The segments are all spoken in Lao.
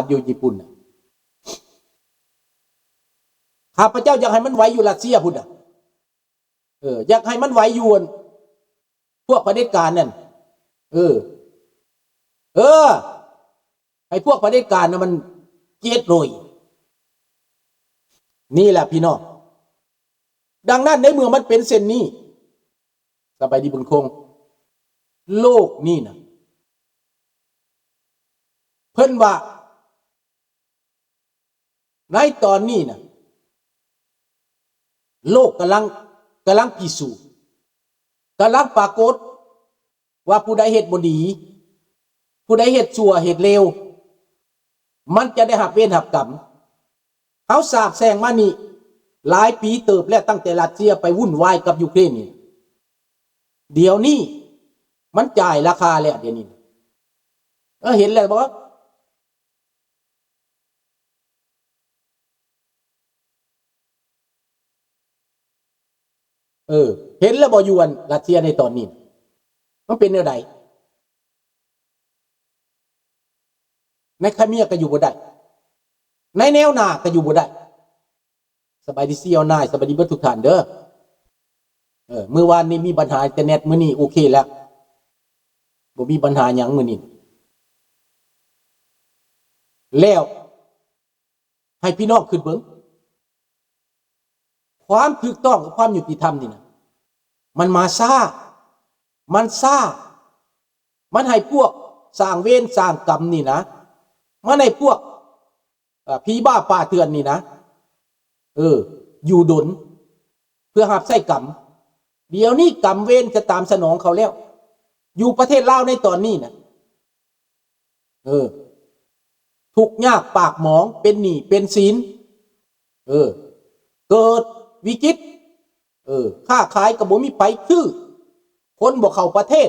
ດຢູ່ຍີ່ປຸ່ນນະ. ຂ້າພະເຈົ້າຢາກໃຫ້ມັນໄຫວຢູ່ລັດເຊຍພຸ້ນນະ. ເອີ ຢາກໃຫ້ມັນໄຫວຢູ່ ອັນ ພວກຜະເດັດການນັ້ນ. ເອີ ເອີ ໃຫ້ພວກຜະເດັດການນະມັນເຈັດໂລຍ. ນີ້ແຫຼະພີ່ນ້ອງ. ດັ່ງນັ້ນ ໃນເມື່ອມັນເປັນເຊັ່ນນີ້, ສະບາຍດີບຸນຄົງ, ໂລກນີ້ນະ ເພິ່ນວ່າ ໃນຕອນນີ້ນະ ໂລກກຳລັງ ກຳລັງພິສູດ, ກຳລັງປາກົດວ່າຜູ້ໃດເຮັດບໍ່ດີ, ຜູ້ໃດເຮັດຊົ່ວເຮັດເລວ, ມັນຈະໄດ້ຮັບເວນຮັບກຳ. ເຮົາສາບແຊ່ງມານີ້ຫຼາຍປີເຕີບແລ້ວ, ຕັ້ງແຕ່ຣັດເຊຍໄປວຸ່ນວາຍກັບຢູເຄຣນນີ້. ດຽວນີ້ມັນຈ່າຍລາຄາແລ້ວ, ດຽວນີ້ ເອີ ເຫັນແລ້ວບໍ່? ເອີ ເຫັນແລ້ວບໍ່ ຢູ່ອັນຣັດເຊຍໃນຕອນນີ້ ມັນເປັນແນວໃດ? ໃນຄາເມຍກໍຢູ່ບໍ່ໄດ້, ໃນແນວໜ້າກໍຢູ່ບໍ່ໄດ້. ສະບາຍດີຊີອອນນາຍ, ສະບາຍດີເບິດທຸກທ່ານເດີ. ເອີ ມື້ວານນີ້ມີບັນຫາອິນເຕີເນັດ, ມື້ນີ້ໂອເຄແລ້ວ, ບໍ່ມີບັນຫາຫຍັງມື້ນີ້. ແລ້ວໃຫ້ພີ່ນ້ອງຄິດເບິ່ງ, ຄວາມຖືກຕ້ອງກັບຄວາມຍຸຕິທຳນີ້ນະ ມັນມາຊ້າ, ມັນຊ້າ. ມັນໃຫ້ພວກສ້າງເວນສ້າງກຳນີ້ນະ, ມັນໃຫ້ພວກ ເອີ ຜີບ້າປ່າເຖື່ອນນີ້ນະ ເອີ ຢູ່ດົນ ເພື່ອຮັບໃຊ້ກຳ. ດຽວນີ້ກຳເວນຈະຕາມສະໜອງເຂົາແລ້ວ. ຢູ່ປະເທດລາວໃນຕອນນີ້ນະ ເອີ ທຸກຍາກປາກໝອງ, ເປັນໜີ້ເປັນສິນ, ເອີ ເກີດວິກິດ, ເອີ ຄ້າຂາຍກໍບໍ່ມີໃຜຊື້, ຄົນບໍ່ເຂົ້າປະເທດ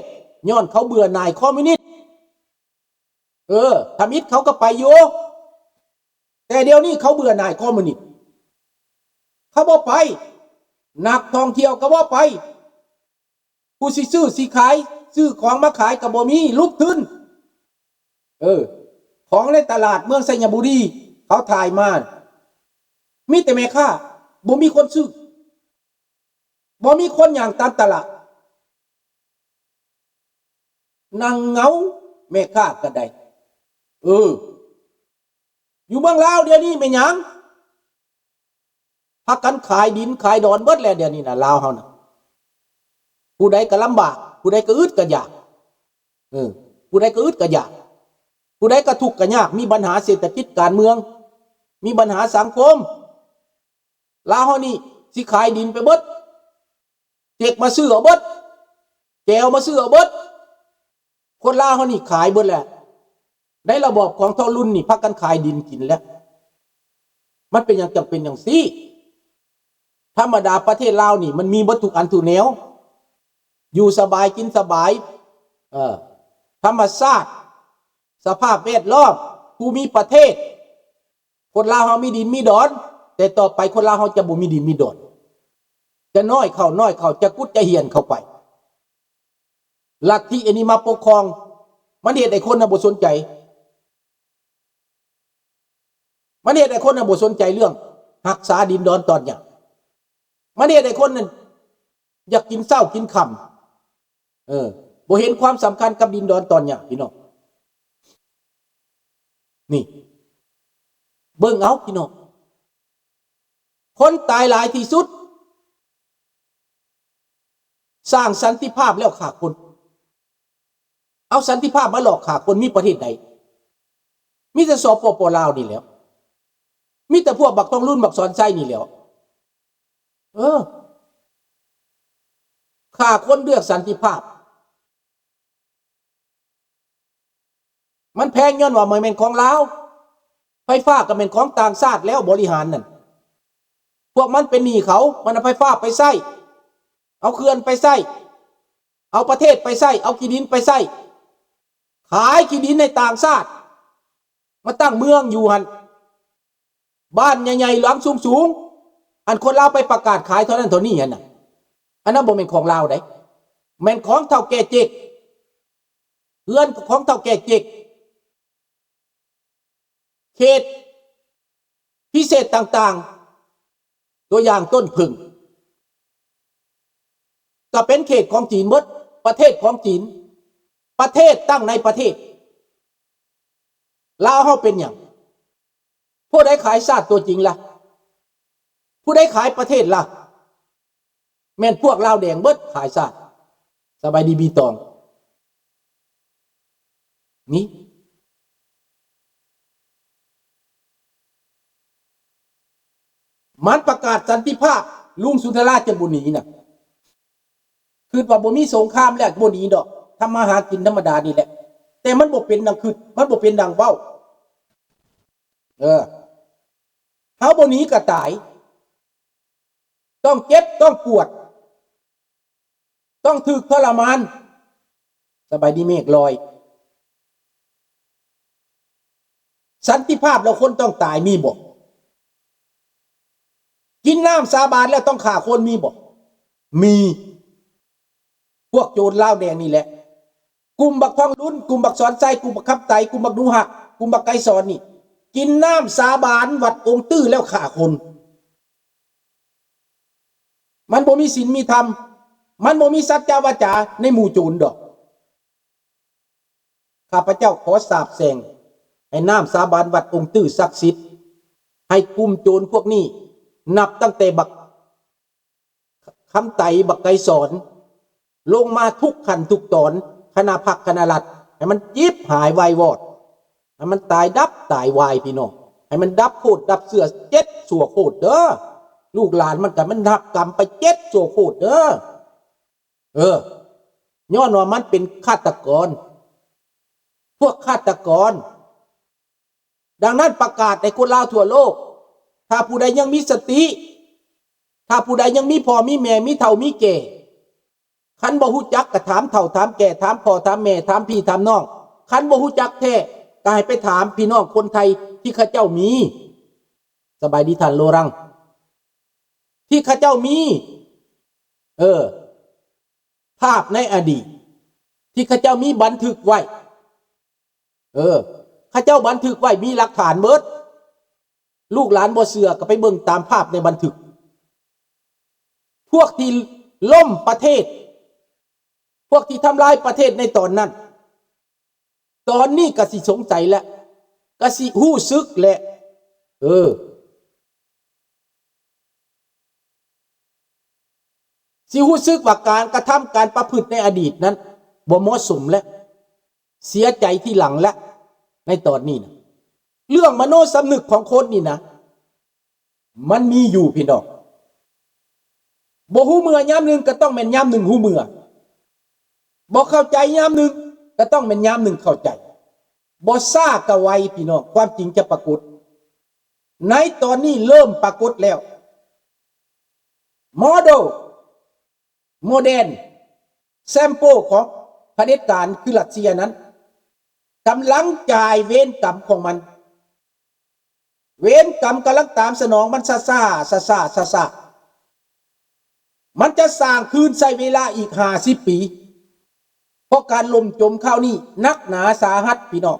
ຍ້ອນເຂົາເບື່ອໜ່າຍຄອມມິວນິດ. ເອີ ທຳອິດເຂົາກໍໄປຢູ່, ແຕ່ດຽວນີ້ເຂົາເບື່ອໜ່າຍຄອມມິວນິດ, ເຂົາບໍ່ໄປ. ນັກທ່ອງທ່ຽວກໍບໍ່ໄປ, ຜູ້ຊິຊື້ຊິຂາຍ, ຊື້ຂອງມາຂາຍກໍບໍ່ມີ, ຫຼຸບທຶນ. ເອີ ຂອງໃນຕະຫຼາດເມືອງໄຊຍະບູລີ ເຂົາຖ່າຍມາ ມີແຕ່ແມ່ຄ້າ, ບໍ່ມີຄົນຊື້. ບໍ່ມີຄົນຍ່າງຕາມຕະຫຼາດ, ນັ່ງເຫງົາແມ່ຄ້າກໍໄດ້. ເອີ ຢູ່ເມືອງລາວດຽວນີ້ແມ່ນຫຍັງ? ພາກັນຂາຍດິນຂາຍດອນເບິດແລ້ວ ດຽວນີ້ນະ ລາວເຮົານະ. ຜູ້ໃດກໍລຳບາກ, ຜູ້ໃດກໍອຶດກໍຢາກ, ເອີ ຜູ້ໃດກໍອຶດກໍຢາກ, ຜູ້ໃດກໍທຸກກໍຍາກ, ມີບັນຫາເສດຖະກິດການເມືອງ, ມີບັນຫາສັງຄົມ. ລາວເຮົານີ້ຊິຂາຍດິນໄປເບິດ, ເຈັກມາຊື້ເອົາເບິດ, ແຈວມາຊື້ເອົາເບິດ. ຄົນລາວເຮົານີ້ຂາຍເບິດແລ້ວ. ໃນລະບອບຂອງທ້າວລຸນນີ້ພາກັນຂາຍດິນກິນແລ້ວ. ມັນເປັນຫຍັງຈັ່ງເປັນຈັ່ງຊີ້? ທຳມະດາປະເທດລາວນີ້ມັນມີເບິດທຸກອັນທຸກແນວ, ຢູ່ສະບາຍກິນສະບາຍ, ເອີ ທຳມະຊາດ, ສະພາບແວດລ້ອມ, ພູມິປະເທດ. ຄົນລາວເຮົາມີດິນມີດອນ, ແຕ່ຕໍ່ໄປຄົນລາວເຮົາຈະບໍ່ມີດິນມີດອນ, ຈະນ້ອຍເຂົ້າ ນ້ອຍເຂົ້າ, ຈະກຸດຈະຫ້ຽນເຂົ້າໄປ. ລັດທິອັນນີ້ມາປົກຄອງ, ມັນເຮັດໃຫ້ຄົນນະບໍ່ສົນໃຈ, ມັນເຮັດໃຫ້ຄົນນະບໍ່ສົນໃຈເລື່ອງຮັກສາດິນດອນຕອນຫຍ້າ, ມັນເຮັດໃຫ້ຄົນນັ້ນຢາກກິນເຊົ້າກິນຄ່ຳ. ເອີ ບໍ່ເຫັນຄວາມສຳຄັນກັບດິນດອນຕອນຫຍ້າ ພີ່ນ້ອງ. ນີ້ ເບິ່ງເອົາ ພີ່ນ້ອງ, ຄົນຕາຍຫຼາຍທີ່ສຸດ ສ້າງສັນຕິພາບແລ້ວຂ້າຄົນ, ເອົາສັນຕິພາບມາຫຼອກຂ້າຄົນ. ມີປະເທດໃດ? ມີແຕ່ ສປປ ລາວ ນີ້ແຫຼ້ວ, ມີແຕ່ພວກບັກທອງລຸນ ບັກສອນໄຊນີ້ແຫຼ້ວ. ເອີ ຂ້າຄົນເພື່ອສັນຕິພາບ. ມັນແພງຍ້ອນວ່າມັນແມ່ນຂອງລາວ, ໄຟຟ້າກໍແມ່ນຂອງຕ່າງຊາດແລ້ວບໍລິຫານນັ້ນ. ພວກມັນເປັນໜີ້ເຂົາ, ມັນເອົາໄຟຟ້າໄປໃຊ້, ເອົາເຂື່ອນໄປໃຊ້, ເອົາປະເທດໄປໃຊ້, ເອົາທີ່ດິນໄປໃຊ້, ຂາຍທີ່ດິນໃຫ້ຕ່າງຊາດ ມາຕັ້ງເມືອງຢູ່ຫັ້ນ, ບ້ານໃຫຍ່ໆ ຫຼັງສູງໆ, ອັນຄົນລາວໄປປະກາດຂາຍເທົ່ານັ້ນເທົ່ານີ້ຫັ້ນນະ, ອັນນັ້ນບໍ່ແມ່ນຂອງລາວໃດ, ແມ່ນຂອງເຖົ້າແກ່ເຈັກ, ເຮືອນກໍຂອງເຖົ້າແກ່ເຈັກ. ເຂດພິເສດຕ່າງໆ ຕົວຢ່າງຕົ້ນເຜິ້ງ ກໍເປັນເຂດຂອງຈີນເບິດ, ປະເທດຂອງຈີນ, ປະເທດຕັ້ງໃນປະເທດ. ລາວເຮົາເປັນຫຍັງ? ຜູ້ໃດຂາຍຊາດຕົວຈິງລະ? ຜູ້ໃດຂາຍປະເທດລະ? ແມ່ນພວກລາວແດງເບິດຂາຍຊາດ. ສະບາຍດີບີຕອງ. ນີ້ ມັນປະກາດສັນຕິພາບ, ລຸງສຸນທະລາຈະບໍ່ໜີນະ. ຄິດວ່າບໍ່ມີສົງຄາມແລ້ວບໍ່ໜີດອກ, ທຳມາຫາກິນທຳມະດານີ້ແຫຼະ. ແຕ່ມັນບໍ່ເປັນດັ່ງຄິດ, ມັນບໍ່ເປັນດັ່ງເວົ້າ. ເອີ ເຮົາບໍ່ໜີກໍຕາຍ. ຕ້ອງເຈັບ, ຕ້ອງປວດ, ຕ້ອງຖືກທໍລະມານ. ສະບາຍດີເມກລອຍ. ສັນຕິພາບແລ້ວຄົນຕ້ອງຕາຍມີບໍ່? ກິນນ້ຳສາບານແລ້ວຕ້ອງຂ້າຄົນມີບໍ່? ມີ. ພວກໂຈນລາວແດງນີ້ແຫຼະ. ກຸ່ມບັກທອງລຸນ, ກຸ່ມບັກສອນໄຊ, ກຸ່ມບັກຄຳໄຕ, ກຸ່ມບັກໜູຮັກ, ກຸ່ມບັກໄກສອນນີ້ ກິນນ້ຳສາບານວັດອົງຕື້ແລ້ວຂ້າຄົນ. ມັນບໍ່ມີສິນມີທຳ, ມັນບໍ່ມີສັດຈະວາຈາໃນໝູ່ໂຈນດອກ. ຂ້າພະເຈົ້າຂໍສາບແຊ່ງໃຫ້ນ້ຳສາບານວັດອົງຕື້ສັກສິດ, ໃຫ້ກຸ່ມໂຈນພວກນີ້ ນັບຕັ້ງແຕ່ບັກ ຄຳໄຕ ບັກໄກສອນ ລົງມາທຸກຂັ້ນທຸກຕອນ ຄະນະພັກຄະນະລັດ ໃຫ້ມັນຈິບຫາຍວາຍວອດ, ໃຫ້ມັນຕາຍດັບຕາຍວາຍພີ່ນ້ອງ, ໃຫ້ມັນດັບໂຄດດັບເຊື້ອເຈັດຊົ່ວໂຄດເດີ. ລູກຫຼານມັນກໍມັນຮັບກຳໄປເຈັດຊົ່ວໂຄດເດີ. ເອີ ຍ້ອນວ່າມັນເປັນຄາດຕະກອນ, ພວກຄາດຕະກອນ. ດັ່ງນັ້ນປະກາດໃຫ້ຄົນລາວທົ່ວໂລກ, ຖ້າຜູ້ໃດຍັງມີສະຕິ, ຖ້າຜູ້ໃດຍັງມີພໍ່ມີແມ່, ມີເຖົ້າມີແກ່, ຄັນບໍ່ຮູ້ຈັກກໍຖາມເຖົ້າຖາມແກ່, ຖາມພໍ່ຖາມແມ່, ຖາມພີ່ຖາມນ້ອງ. ຄັນບໍ່ຮູ້ຈັກແທ້ ກໍໃຫ້ໄປຖາມພີ່ນ້ອງຄົນໄທທີ່ເຂົາເຈົ້າມີ. ສະບາຍດີທ່ານໂລລັງ. ທີ່ເຂົາເຈົ້າມີ ເອີ ພາບໃນອະດີດ ທີ່ເຂົາເຈົ້າມີບັນທຶກໄວ້. ເອີ ເຂົາເຈົ້າບັນທຶກໄວ້ ມີຫຼັກຖານເບິດ. ລູກຫຼານບໍ່ເຊື່ອກໍໄປເບິ່ງຕາມພາບໃນບັນທຶກ. ພວກທີ່ລົ້ມປະເທດ, ພວກທີ່ທຳລາຍປະເທດໃນຕອນນັ້ນ, ຕອນນີ້ກໍຊິສົງໄສແຫຼະ, ກໍຊິຮູ້ສຶກແຫຼະ. ເອີ ຊິຮູ້ສຶກວ່າການກະທຳ, ການປະພຶດໃນອະດີດນັ້ນບໍ່ເໝາະສົມແລະ ເສຍໃຈທີຫຼັງແລະ. ໃນຕອນນີ້ນະ ເລື່ອງມະໂນສຳນຶກຂອງຄົນນີ້ນະ ມັນມີຢູ່ພີ່ນ້ອງ. ບໍ່ຮູ້ເມື່ອຍາມໜຶ່ງກໍຕ້ອງແມ່ນຍາມໜຶ່ງຮູ້ເມື່ອ, ບໍ່ເຂົ້າໃຈຍາມໜຶ່ງກໍຕ້ອງແມ່ນຍາມໜຶ່ງເຂົ້າໃຈ. ບໍ່ຊ້າກໍໄວພີ່ນ້ອງ, ຄວາມຈິງຈະປາກົດ. ໃນຕອນນີ້ເລີ່ມປາກົດແລ້ວ. ໂມເດລ ໂມເດນ ແຊມໂປຂອງຜະເດັດການຄືຣັດເຊຍນັ້ນ ກຳລັງຈ່າຍເວນກຳຂອງມັນ. ເວນກຳກຳລັງຕາມສະໜອງມັນຊ້າໆ ຊ້າໆ ຊ້າໆ. ມັນຈະສ້າງຄືນໃຊ້ເວລາອີກຫ້າສິບປີ, ເພາະການລົ້ມຈົມຄາວນີ້ໜັກໜາສາຫັດພີ່ນ້ອງ.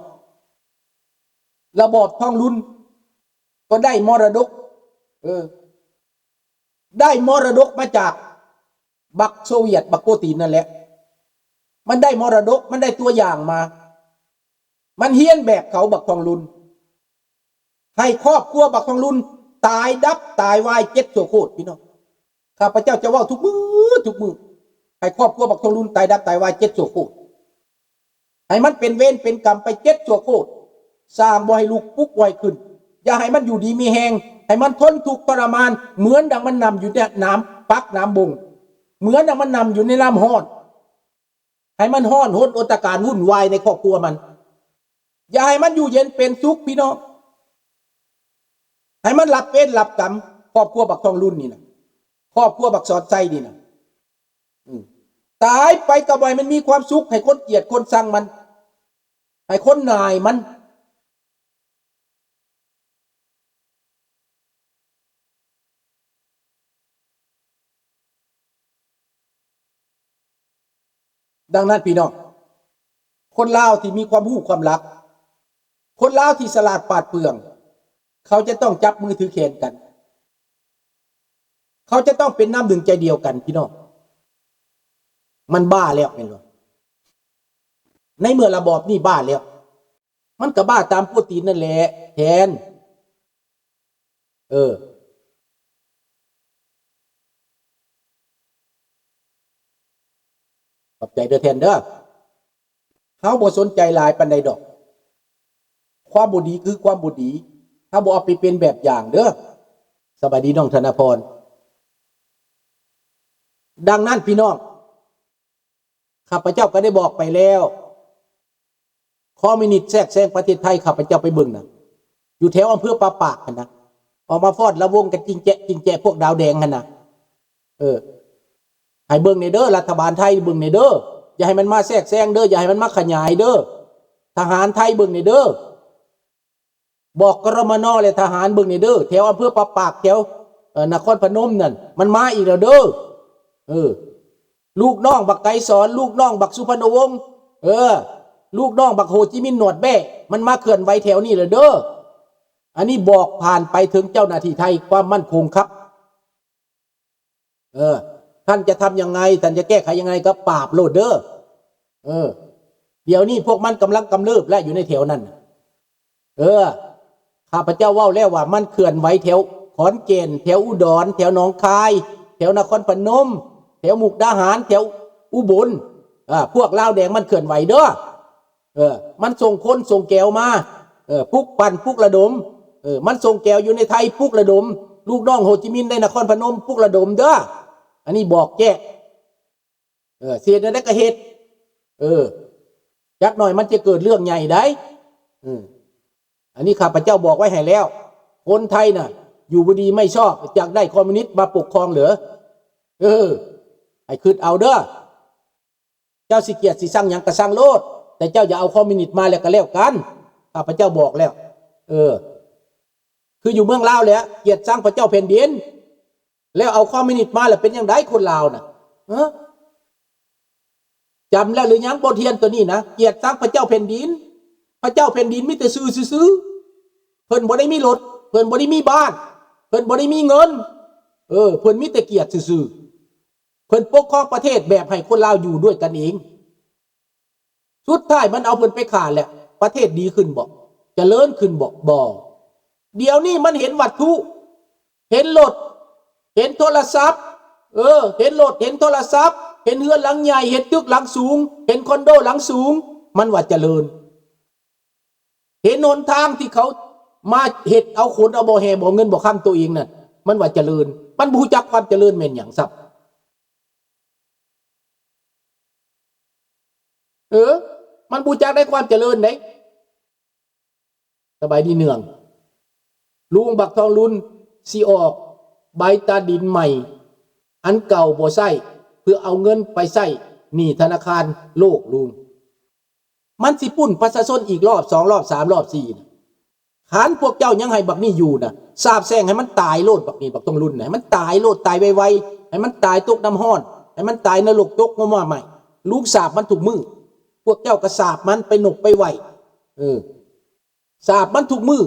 ລະບອບທອງລຸນກໍໄດ້ມໍລະດົກ, ເອີ ໄດ້ມໍລະດົກມາຈາກບັກໂຊວຽດ ບັກໂປຕີນນັ້ນແຫຼະ. ມັນໄດ້ມໍລະດົກ, ມັນໄດ້ຕົວຢ່າງມາ. ມັນຮຽນແບບເຂົາ ບັກທອງລຸນ. ໃຫ້ຄອບຄົວບັກທອງລຸນຕາຍດັບຕາຍວາຍເຈັດຊົ່ວໂຄດ ພີ່ນ້ອງ. ຂ້າພະເຈົ້າຈະເວົ້າທຸກມື້ ທຸກມື້. ໃຫ້ຄອບຄົວບັກທອງລຸນຕາຍດັບຕາຍວາຍເຈັດຊົ່ວໂຄດ. ໃຫ້ມັນເປັນເວນເປັນກຳໄປເຈັດຊົ່ວໂຄດ. ສ້າງບໍ່ໃຫ້ລຸກ ປຸກບໍ່ໃຫ້ຂຶ້ນ. ຢ່າໃຫ້ມັນຢູ່ດີມີແຮງ. ໃຫ້ມັນທົນທຸກທໍລະມານ ເໝືອນດັ່ງມັນນຳຢູ່ໃນນ້ຳປັກນ້ຳບົງ. ເໝືອນດັ່ງມັນນຳຢູ່ໃນນ້ຳຮ້ອນ. ໃຫ້ມັນຮ້ອນຮົນອົນຕະການວຸ່ນວາຍໃນຄອບຄົວມັນ. ຢ່າໃຫ້ມັນຢູ່ເຢັນເປັນສຸກ ພີ່ນ້ອງ. ໃຫ້ມັນຮັບເວນຮັບກຳ ຄອບຄົວບັກທອງລຸນນີ້ນະ, ຄອບຄົວບັກສອນໄຊນີ້ນະ. ອືມ ຕາຍໄປກໍບໍ່ໃຫ້ມັນມີຄວາມສຸກ, ໃຫ້ຄົນກຽດຄົນຊັງມັນ, ໃຫ້ຄົນໜ່າຍມັນ. ດັ່ງນັ້ນ ພີ່ນ້ອງ, ຄົນລາວທີ່ມີຄວາມຮູ້ຄວາມຫຼັກ, ຄົນລາວທີ່ສະຫຼາດປາດເປືອງ ເຂົາຈະຕ້ອງຈັບມືຖືແຂນກັນ ເຂົາຈະຕ້ອງເປັນນ້ຳໜຶ່ງໃຈດຽວກັນ ພີ່ນ້ອງ. ມັນບ້າແລ້ວແມ່ນບໍ່? ໃນເມື່ອລະບອບນີ້ບ້າແລ້ວ ມັນກໍບ້າຕາມໂປຣຕີນນັ້ນແຫຼະ ແທນ. ເອີ ຂອບໃຈເດີແທນເດີ. ເຮົາບໍ່ສົນໃຈຫຼາຍປານໃດດອກ. ຄວາມບໍ່ດີຄືຄວາມບໍ່ດີ. ເຮົາບໍ່ເອົາໄປເປັນແບບຢ່າງເດີ. ສະບາຍດີນ້ອງທະນະພອນ. ດັ່ງນັ້ນພີ່ນ້ອງ, ຂ້າພະເຈົ້າກໍໄດ້ບອກໄປແລ້ວ, ຄອມມິວນິດແຊກແຊງປະເທດໄທ, ຂ້າພະເຈົ້າໄປເບິ່ງນະ, ຢູ່ແຖວອຳເພີປາປາກຫັ້ນນະ, ອອກມາຟ້ອນລະວົງກັນຈິງແຈະຈິງແຈະ ພວກດາວແດງຫັ້ນນະ. ເອີ ໃຫ້ເບິ່ງແດ່ເດີ, ລັດຖະບານໄທເບິ່ງແດ່ເດີ, ຢ່າໃຫ້ມັນມາແຊກແຊງເດີ, ຢ່າໃຫ້ມັນມາຂະຫຍາຍເດີ, ທະຫານໄທເບິ່ງແດ່ເດີ. ບອກ ກຣມນ ແລະ ທະຫານເບິ່ງແດ່ເດີ, ແຖວອຳເພີປາປາກ ແຖວ ເອີ ນະຄອນພະນົມນັ້ນ ມັນມາອີກແລ້ວເດີ. ເອີ ລູກນ້ອງບັກໄກສອນ, ລູກນ້ອງບັກສຸພັນນະວົງ, ເອີ ລູກນ້ອງບັກໂຮຈິມິນໜວດແບ້, ມັນມາເຄື່ອນໄຫວແຖວນີ້ແລ້ວເດີ. ອັນນີ້ບອກຜ່ານໄປເຖິງເຈົ້າໜ້າທີ່ໄທ ຄວາມໝັ້ນຄົງຄັບ. ເອີ ທ່ານຈະທຳຍັງໄງ, ທ່ານຈະແກ້ໄຂຍັງໄງກໍປາບໂລດເດີ. ເອີ ດຽວນີ້ພວກມັນກຳລັງກຳເລີບແລ້ວ ຢູ່ໃນແຖວນັ້ນ. ເອີ ຂ້າພະເຈົ້າເວົ້າແລ້ວວ່າມັນເຄື່ອນໄຫວແຖວຂອນແກ່ນ, ແຖວອຸດອນ, ແຖວໜອງຄາຍ, ແຖວນະຄອນພະນົມ, ແຖວມຸກດາຫານ, ແຖວອຸບົນ. ເອີ ພວກລາວແດງມັນເຄື່ອນໄຫວເດີ. ເອີ ມັນສົ່ງຄົນສົ່ງແກວມາ, ເອີ ປຸກປັ່ນປຸກລະດົມ, ເອີ ມັນສົ່ງແກວຢູ່ໃນໄທປຸກລະດົມ, ລູກນ້ອງໂຮຈິມິນໃນນະຄອນພະນົມປຸກລະດົມເດີ. ອັນນີ້ບອກແຈ້ງ, ເອີ ຊິເຮັດແນວໃດກໍເຮັດ, ເອີ ຈັກໜ້ອຍມັນຈະເກີດເລື່ອງໃຫຍ່ໄດ໋. ເອີ ອັນນີ້ຂ້າພະເຈົ້າບອກໄວ້ໃຫ້ແລ້ວ, ຄົນໄທນະ ຢູ່ບໍ່ດີໄມ່ຊອບ, ຢາກໄດ້ຄອມມິວນິດມາປົກຄອງເຫຼືອ? ເອີ ໃຫ້ຄິດເອົາເດີ. ເຈົ້າຊິກຽດຊິຊັງຫຍັງກໍຊັງໂລດ, ແຕ່ເຈົ້າຢ່າເອົາຄອມມິວນິດມາແລ້ວກໍແລ້ວກັນ, ຂ້າພະເຈົ້າບອກແລ້ວ. ເອີ ຄືຢູ່ເມືອງລາວແຫຼະ, ກຽດຊັງພະເຈົ້າແຜ່ນດິນ ແລ້ວເອົາຄອມມິວນິດມາແລ້ວເປັນຈັ່ງໃດຄົນລາວນະ? ຮະ? ຈຳແລ້ວຫຼືຍັງບົດຮຽນໂຕນີ້ນະ? ກຽດຊັງພະເຈົ້າແຜ່ນດິນ, ພະເຈົ້າແຜ່ນດິນມີແຕ່ຊື່ຊື່ໆ, ເພິ່ນບໍ່ໄດ້ມີລົດ, ເພິ່ນບໍ່ໄດ້ມີບ້ານ, ເພິ່ນບໍ່ໄດ້ມີເງິນ, ເອີ ເພິ່ນມີແຕ່ກຽດຊື່ໆ. ເພິ່ນປົກຄອງປະເທດແບບໃຫ້ຄົນລາວຢູ່ດ້ວຍກັນເອງ. ສຸດທ້າຍມັນເອົາເພິ່ນໄປຂ້າແລ້ວ, ປະເທດດີຂຶ້ນບໍ່? ຈະເລີນຂຶ້ນບໍ່? ບໍ່. ດຽວນີ້ມັນເຫັນວັດຖຸ, ເຫັນລົດ, ເຫັນໂທລະສັບ, ເອີ ເຫັນລົດ, ເຫັນໂທລະສັບ, ເຫັນເຮືອນຫຼັງໃຫຍ່, ເຫັນຕຶກຫຼັງສູງ, ເຫັນຄອນໂດຫຼັງສູງ, ມັນວ່າຈະເລີນ. ເຫັນຫົນທາງທີ່ເຂົາມາເຮັດເອົາຂົນເອົາບໍ່ແຮ່ບໍ່ເງິນບໍ່ຄຳໂຕເອງນັ້ນ, ມັນວ່າຈະເລີນ. ມັນບໍ່ຮູ້ຈັກຄວາມຈະເລີນແມ່ນຫຍັງຊ້ຳ. ເອີ ມັນບໍ່ຈັກໄດ້ຄວາມຈະເລີນເດ້. ສະບາຍດີເນືອງ. ລຸງບັກທອງລຸນຊິອອກໃບຕາດິນໃໝ່ ອັນເກົ່າບໍ່ໃຊ້ ເພື່ອເອົາເງິນໄປໃຊ້ໜີ້ທະນາຄານໂລກລຸງ. ມັນຊິປຸ້ນປະຊາຊົນອີກລອບສອງ ລອບສາມ ລອບສີ່ນະ. ຄັນພວກເຈົ້າຍັງໃຫ້ບັກນີ້ຢູ່ນະ, ສາບແຊ່ງໃຫ້ມັນຕາຍໂລດ ບັກນີ້ ບັກທອງລຸນນະ, ໃຫ້ມັນຕາຍໂລດ, ຕາຍໄວໆ, ໃຫ້ມັນຕາຍຕົກນ້ຳຮ້ອນ, ໃຫ້ມັນຕາຍນະລົກຕົກງວມມາໃໝ່. ລຸງສາບມັນທຸກມື້, ພວກເຈົ້າກໍສາບມັນ, ໄປນົບໄປໄຫວ້, ເອີ ສາບມັນທຸກມື້,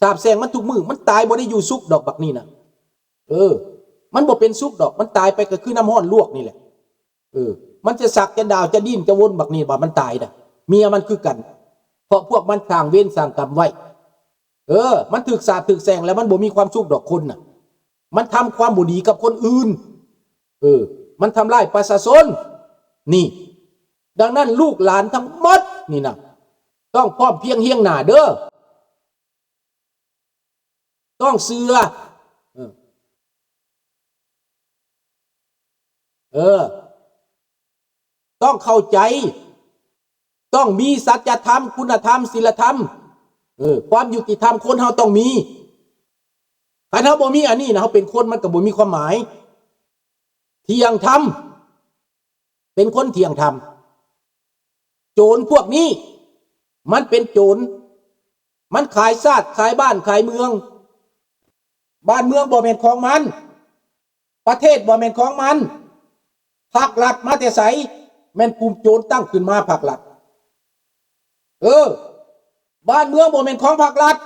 ສາບແຊ່ງມັນທຸກມື້, ມັນຕາຍບໍ່ໄດ້ຢູ່ສຸກດອກ ບັກນີ້ນະ. ເອີ ມັນບໍ່ເປັນສຸກດອກ, ມັນຕາຍໄປກໍຄືນ້ຳຮ້ອນລວກນີ້ແຫຼະ. ເອີ ມັນຈະສັກຈະດາວຈະດີ້ນຈະວົນ ບັກນີ້ວ່າມັນຕາຍນະ, ເມຍມັນຄືກັນ, ເພາະພວກມັນສ້າງເວນສ້າງກຳໄວ້. ເອີ ມັນຖືກສາບຖືກແຊ່ງແລ້ວ ມັນບໍ່ມີຄວາມສຸກດອກຄົນນະ, ມັນທຳຄວາມບໍ່ດີກັບຄົນອື່ນ. ເອີ ມັນທຳລາຍປະຊາຊົນ. ນີ້ ດັ່ງນັ້ນ ລູກຫຼານທັງໝົດນີ້ນະ ຕ້ອງພ້ອມພຽງຮຽງໜ້າເດີ. ຕ້ອງເຊື່ອ ເອີ ເອີ ຕ້ອງເຂົ້າໃຈ, ຕ້ອງມີສັດຈະທຳ, ຄຸນນະທຳ, ສິນລະທຳ, ເອີ ຄວາມຍຸຕິທຳຄົນເຮົາຕ້ອງມີ. ຄັນເຮົາບໍ່ມີອັນນີ້ນະ, ເຮົາເປັນຄົນມັນກໍບໍ່ມີຄວາມໝາຍ. ທ່ຽງທຳ, ເປັນຄົນທ່ຽງທຳ. ໂຈນພວກນີ້ມັນເປັນໂຈນ, ມັນຂາຍຊາດ, ຂາຍບ້ານ, ຂາຍເມືອງ. ບ້ານເມືອງບໍ່ແມ່ນຂອງມັນ, ປະເທດບໍ່ແມ່ນຂອງມັນ. ພັກລັດມາແຕ່ໃສ? ແມ່ນກຸ່ມໂຈນຕັ້ງຂຶ້ນມາພັກລັດ. ເອີ ບ້ານເມືອງບໍ່ແມ່ນຂອງພາກລັດ